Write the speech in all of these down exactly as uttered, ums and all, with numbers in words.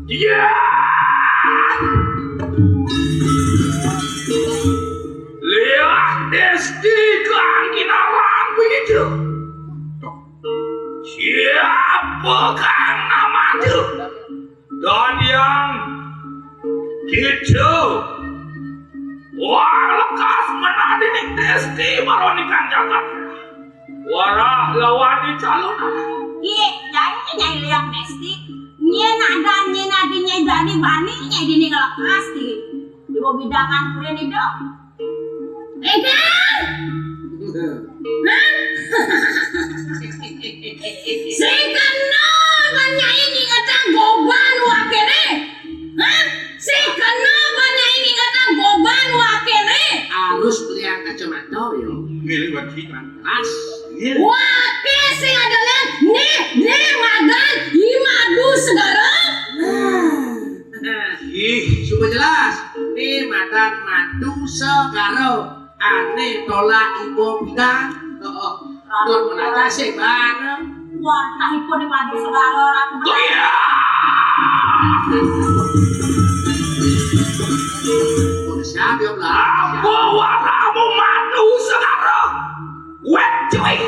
Ya! Liak Desti kang kinarang begitu. Siapa kang nama tu? Dan yang gitu. Wah, lekas menadi ning Desti maroning kang jagat. Warah lawan di calon. Iya, jadi nyai Liak Desti. Nyén adan, nyén adi, nyai dadi bani, nyai dini ngelekas di. Di bawah bidangan kuda nih, Dok. Ega! Hah? Sing kena ban nyai ngingetang goban waké né? Hah? Sing kena ban nyai ngingetang goban waké né? Harus belian kacamata, yo. Milih buat kita. Pas. Iya. Waké sing ada lian, nih, nih, madan, i madu segara. Nah. Ih, coba jelas. Nih, madan madu segara. Ané tolak ibu bidang. Heeh. Don menata sih bareng. Wah, tah ipun di madu segara, Ratu. Oh iya. Siap, ya, Bla. Apa waramu madu segara? Wet, cuy.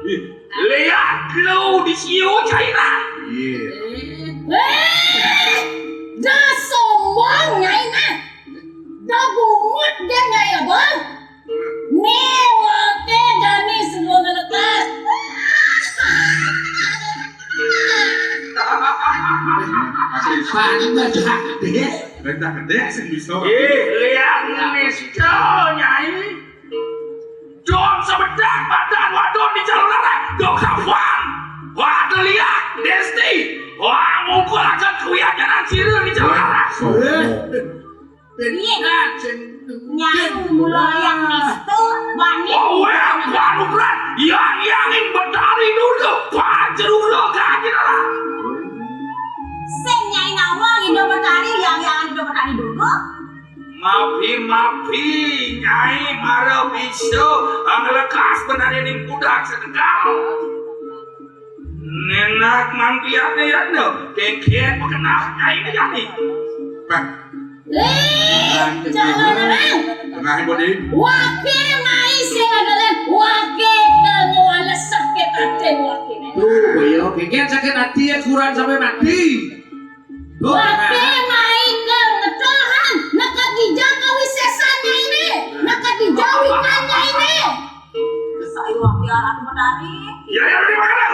Ih. Lihat lu di siu cairan. Iya. Eh, dah sombong, Nyai, nah. Dah bungut dia, Nyai, abang. Nih, waké jani sebelum ngelepas. Masih panik, Bang. Bentang gedé sing bisa. Ih, lihat nisca, Nyai. Dong sebedak badan wadon di jalur larang. Dong kapan? Wah, lihat, Desti. Wah, mukul akan kuyajanan sirih di jalur larang. Sombong. Iya. Nyai mula yang nistu, bani. Oh, weh, Tuan Ubran, yang, yang ing betari dulu, pancur dulu, kaki dulu. Sing nyai nawang Ida Betari, yang, yang Ida Betari dulu. Mapi, mapi, nyai mara bisa, ang lekas benari ning budak setegal. Nenak mangkiatnya ya no, kengkeng bekenah nyai ini jadi. Bang. Lih, jangan orang. Tengah bodi. Waké mai sing adalan, waké kang ngwales sakit até waké. Tuh, yo, kengkeng sakit até ya kurang sampai mati. Tuh, waké mai kang ngetohan, neked dija kawisésan nyainé, neked dija wikan nyainé. Sayu waktu ya Ratu Betari. Ya, ya, di mana?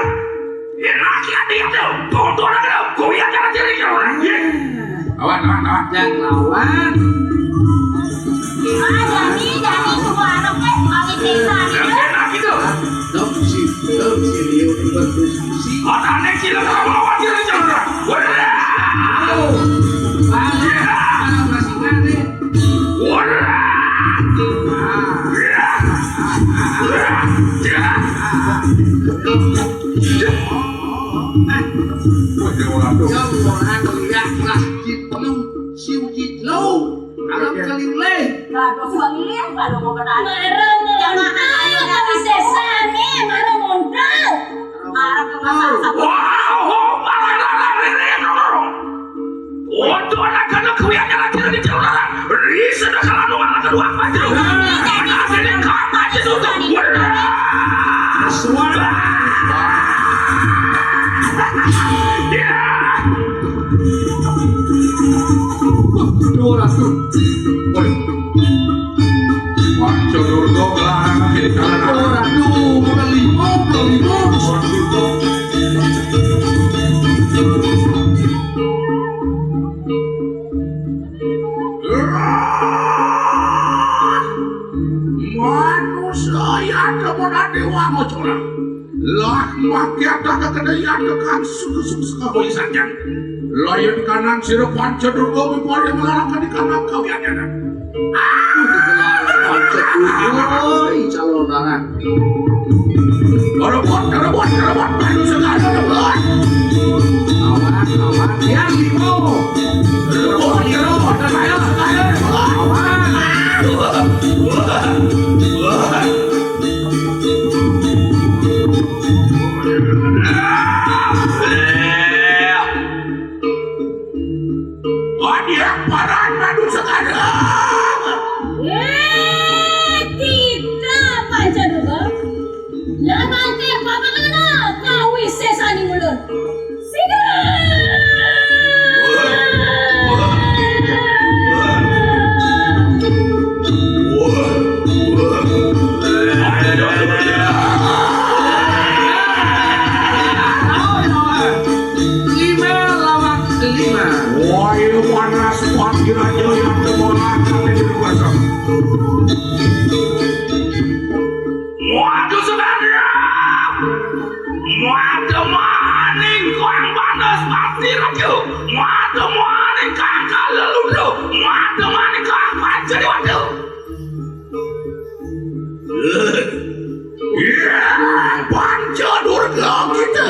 Ya, laki adi itu. Tuh, tuh, anak itu. Kuya jangan jadi orang. Ya. Lawan, lawan, lawan. Jangan lawan. Ah, jadi, jadi, semua anak, eh, kawin desa, ya, gitu. Enak gitu. Dong, si, dong, si Rio, dong, si. Otaknya sih, lo sama lawan dia, orang. Wah. Balik, balik, masih ngantuk. Alam keliling, kalau mau berani. Marang montal, ayo, tapi sesane, marang montal. Marang ke pasar. Wah, oh, marang, marang, marang, marang. Untuk anak-anak kuwi akan akhirnya dicelularang. Ri sedekah anu anak kedua maju. Anak ini kata aja tuh. Suara. Ya. Dua ratus. Woi. Panca Durga melarang anak ini kalah. Dua ratus. Kelima, kelima. Manusia yang demen dewa ngocora. Lah, makiata kekedaian kekang suku-suku sekaboy sanjang. Layan kanang sira Panca Durga mipari melarang di kanang kawianyanan. Panca Durga, calon larang. Rebut, rebut, rebut, maju segala rebut. Awas, awas, ya, Bimo. Rebut, rebut, rebut, rebut. Awas. Yang paran madu sekarang. Eh, kita panca duga. Lah, mantep apa kena? Kawis sesani mulun. Sida. Lima lawan lima. Wah, iya panas, Pati Raja yang keponakan ini berkuasa. Waduh, saudara. Waduh, maning kang panas, Pati Raja. Waduh, maning kang kaleludra. Waduh, maning kang panca dewata. Iya, panca durga kita.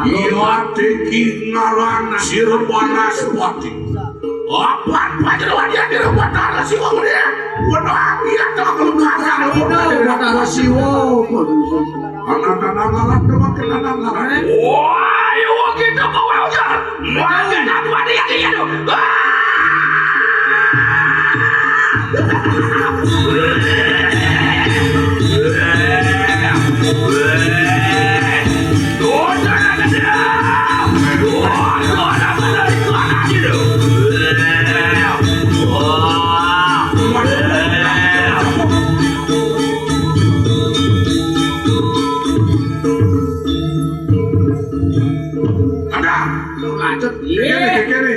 Iya, tinggi ngaran Sirbanaswati. Apan panca durga dia di Batara Siwa dia. Benar, iya, telah belum ada. Benar, Batara Siwa. Anak-anak ngaran, teman kita ngaran. Wah, iya, kita bawa ujar. Makan aku ada yang iya tu. Ah! Ada. Lanjut. Kene, kene.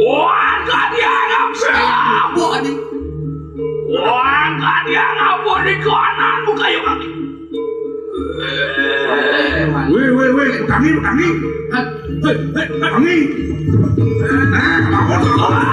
Wah, gak dianggap siapa nih? Wah, gak dianggap di kanan buka yuk kaki. Weh, weh, weh, utangi, utangi. Utangi. Nah, bangun, bangun.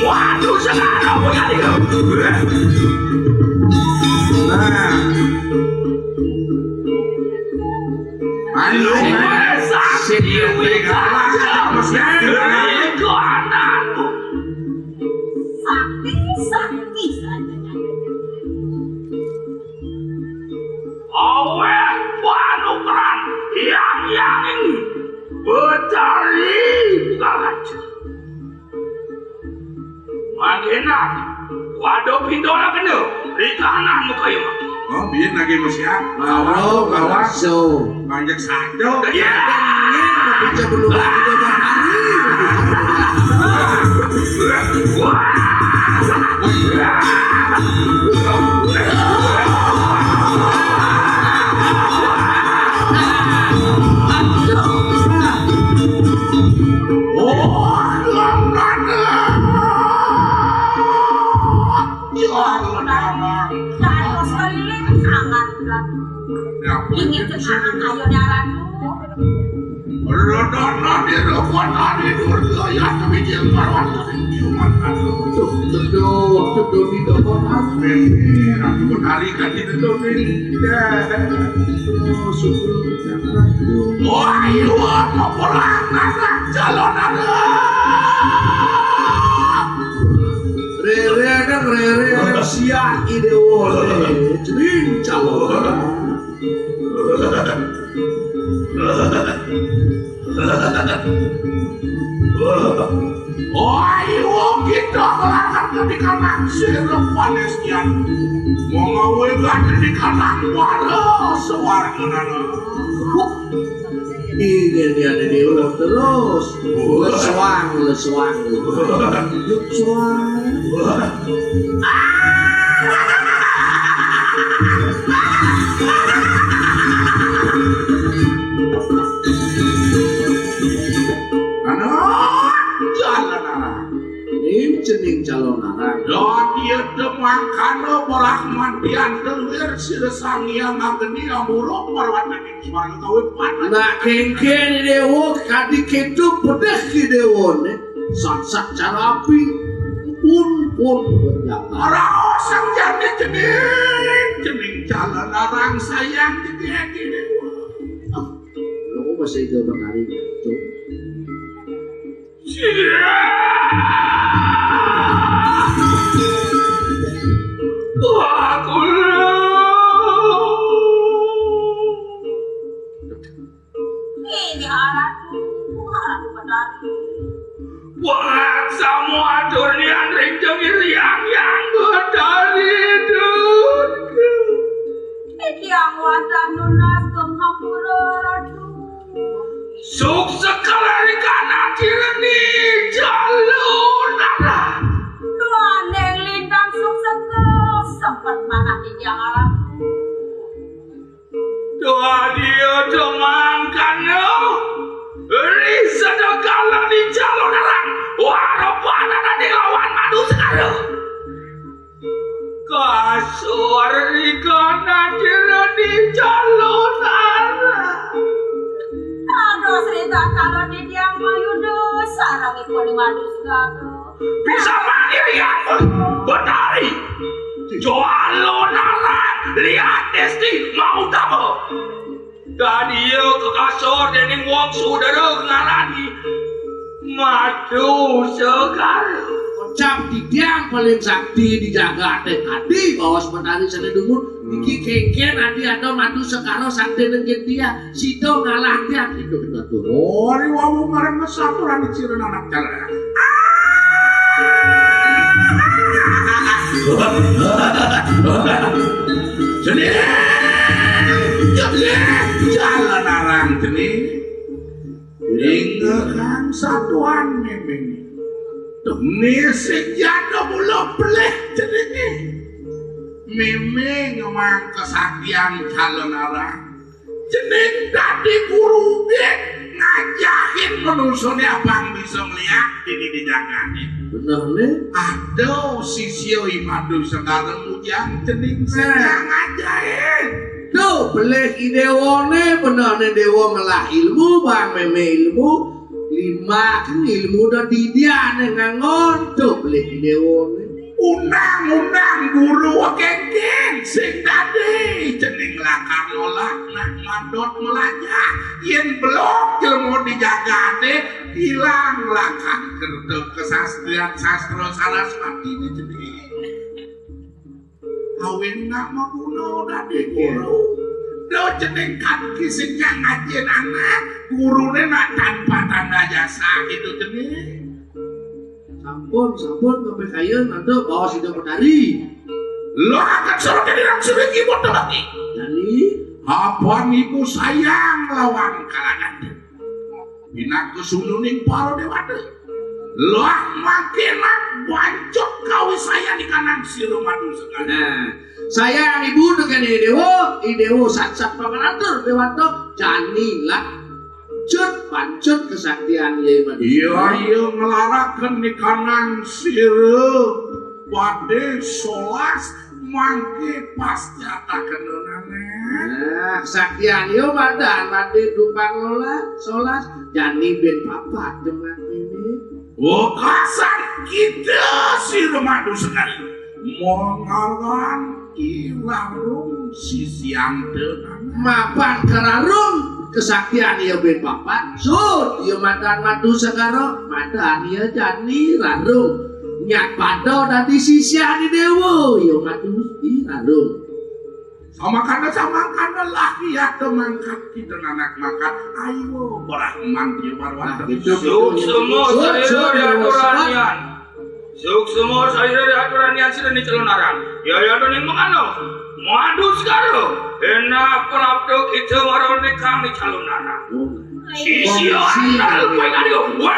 Waduh, sekarang punya dia. Nah. Ayo, sakti wikala, sakti, sakti. Aweh panukran yang yanging Betari Raja. Mangkena, waduh, pindola kena. Di kanan muka ya, Mak. Oh, biar lagi mau siap. Lawas, lawas. So. Banyak satu. Iya. Bisa belum kita hari. Wah. Ingin sekarang ayo dalan. Rodana di rokon hari durga ya kemijil marwan. Tuh, tuh, tuh, tuh, di depan hari. Aku hari kan di depan hari. Ya. Wah, iya, apa perang anak calon anak. Rere anak, rere anak, siang ide wole. Celing calon anak. Wah, iwo kita ngelarang ketika naksir panis kian. Mau ngawe gati di kandang wara sewarga nana. Ingin dia ada di luar terus. Lesuang, lesuang. Lesuang. Anak, jalan arah. Ini cening calon anak. Dot iya temangkana berahman diantel wir sira sang yang ngageni amuruk marwatane suara kawipan. Nak kengken dewa kadi ketu pedeh ki dewa ne. Sansak cara api. Pun Pun berjalan. Raos sang jani cening, cening calon arang sayang cening kene. Lho, masih ada menari itu. Sia. Wah, kula. Ini aratu, aratu Betari. Wah, samu atur nian ring jengir yang yang Betari Durga. Iki yang wantah nunas geng hampura, Ratu. Suksekal ari kanan cireni jalunara. Duaning lintang suksekal sempet manah titiang aratu. Dadi aja mangkana ri sedekala di jalunara. Waro panana di lawan madu segara. Kasur ri kanan cireni jalunara. Dados ri tatkala titiang mayuda sarengipun madu segara. Bisa manggihi aku Betari. Jalunara liat desti mautama. Dadi iya kakasor dening wong sudara ngarani madu segara. Kocap titiang paling sakti di jagate. Adi baos Betari sane dumun. Iki kengken adi ada madu segara sakti nengkin dia. Sida ngalah tiang itu kita tuh. Oh, ri wau marang kesaturan di ciren anak jalan. Jenis. Jenis. Jalan arang jenis. Hingga kang satuan memeng. Demi senjata mula pelih jenenge. Memeng mang kesaktian calon arang. Jeneng dadi guru nggih ngajahin manusane abang bisa ngeliat dini di jagate. Bener nih. Aduh, sisya imadu sekarang mujang jeneng sing ngajahin. Tuh, pelih idewane bener nih dewa ngelah ilmu, bang meme ilmu. Lima kan ilmu udah didiane ngangon. Tuh, pelih idewane. Undang-undang guru kengken sing dadi jeneng lakar nolak nak madot melajah. Yen belum jelema di jagate ilang lakar kerta kesastrian sastra Saraswati ini jeneng. Kawin nak maguna dadi guru. Do jeneng kan kising ngajen anak gurune nak tanpa tanda jasa gitu jeneng. Sampun, sampun, kabeh kayun, nanti bawa sida Betari. Lo akan suruh jadi orang suruh ibu tuh lagi. Jadi, apan ibu sayang lawan kalangan. Pinangku suluning para dewata. Lo makin bancut kawi saya di kanan sira madu sekali. Nah, sayang ibu dengan idewa, idewa sat-sat pangalatur dewata, janilah Cut pancut kesaktian ya iman. Iya, iya, ngelaraken nikanang sira pada solas mangke pas jatah kenunane. Nah, kesaktian yo madan pada dupang lolas, solas jani ben papat demak ini. Wekasan kita sira madu sekali. Mengaran Ki Larung sisian tenang. Mapan kararung kesaktian iya ben papat. Sud iya madan madu segara, madan iya jani rarung. Nyat pada dadi sisian dewa iya madu i rarung. Samakana samakana lah iya temangkat kita anak makan. Ayo Brahman dia baruan. Nah, gitu, gitu. Suksma sud, sud, sud, sud. Suksma saira aturan yang sira ni calon arang. Ya, ya, to ning mengano. Madu segara. Enak prapto kita marane kang ni calon arang. Sisi orang lalu pengadio. Wah.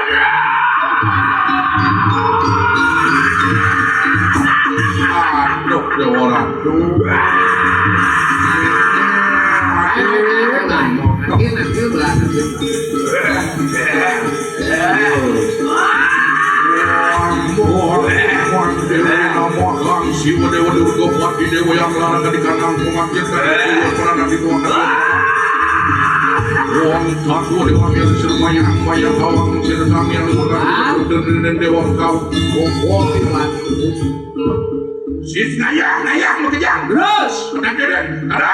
Aduh, ya orang tuh. Ayo, ayo, ayo, ayo, ayo, ayo, ayo. Siwa Dewa Durga Pati Dewa yang larang di kanang pemangkit dari Siwa Prana di Tuhan. Wong Tatu Dewa yang sermayang bayang kawang sirkang yang larang dan Dewa kau. Sis ngayah, ngayah makejang. Terus. Tenang diri. Ada.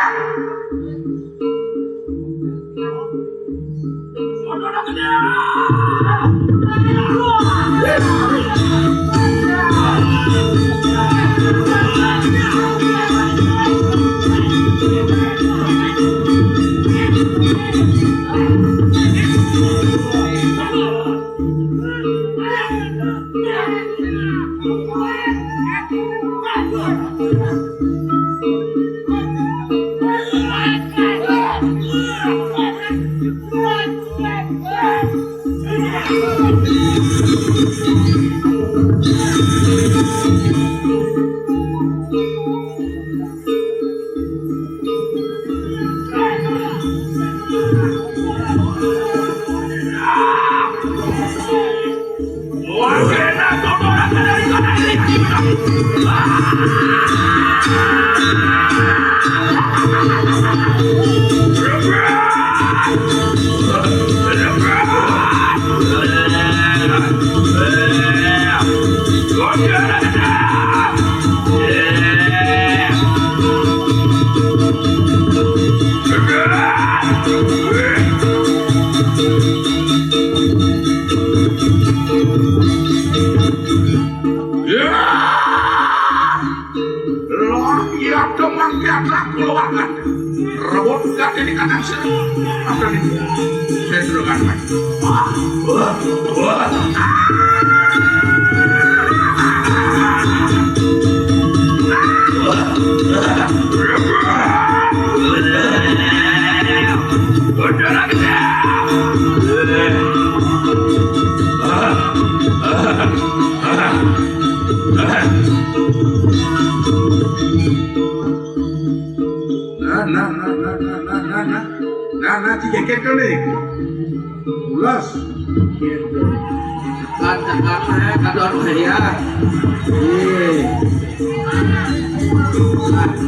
Lor, iya, domang kianak keluarga. Rebut gati di kanan sini. Apa nih? Saya sudah kan. Wah, wah, wah. Nah, nah, nah, nah, nah, nah, nah, nah. Nah, nah, tiga kek kali. Ulas. Gitu. Kan cakap, eh, kadon ya. Iya. Nah.